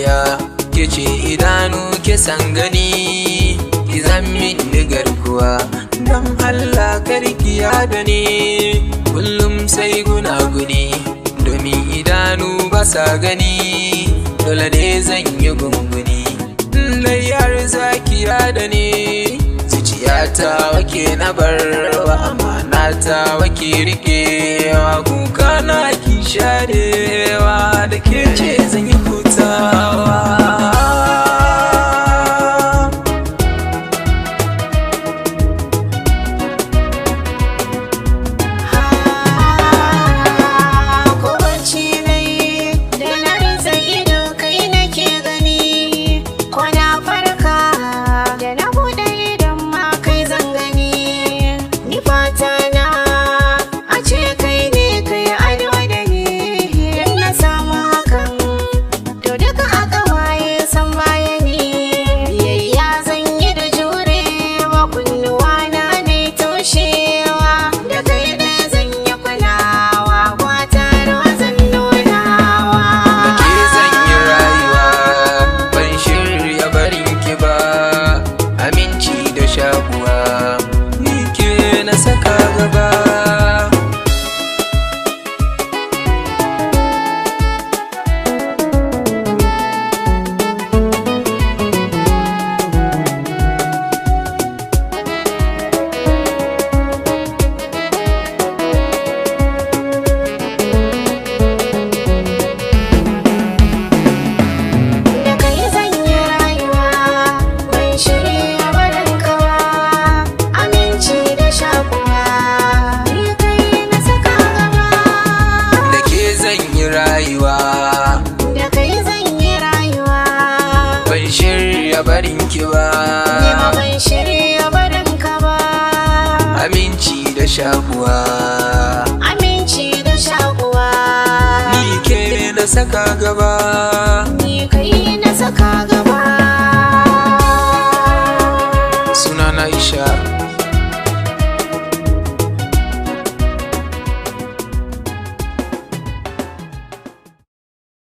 Zuciya ke ce idanu ke san gani, ki zan min garkuwa. Don Allah karkiya da ni, kullum sai gunaguni, domin idanu ba sa gani, dole ne zan yi gunguni. Layyar zakiya da ni, zuciyata wake na barwa, amanata wake rikewa, kuka na ki sharewa, da ke ce zan yi hutawa. Ko bacci nayi da na rinsa ido, kai nake gani. Ko na farka da na buɗe idon ma, kai zan gani. Ni fata na a ce kai ne kai ado da ni. In na samu hakan, to duka a ƙawaye san baya ni. Biyayya zan yi da jurewa, kunnuwa na ne toshewa, da kai ɗaya zan yi kulawa, ba tare zan nunawa. Da ke zan yi rayuwa, ban shirya barin ki ba, aminci da shakuwa ni ke na saka gaba. Da kai zan yi rayuwa, ban shirya barin kawa, aminci da shakuwa, ni kai na saka gaba. Da ke zan yi rayuwa, Da kai zan yi rayuwa, ban shirya barin ki ba, ni ma ban shirya barin ka ba, aminci da shakuwa, aminci da shakuwa, ni ke na saka gaba. Ni kai na saka gaba. Sunana Isha.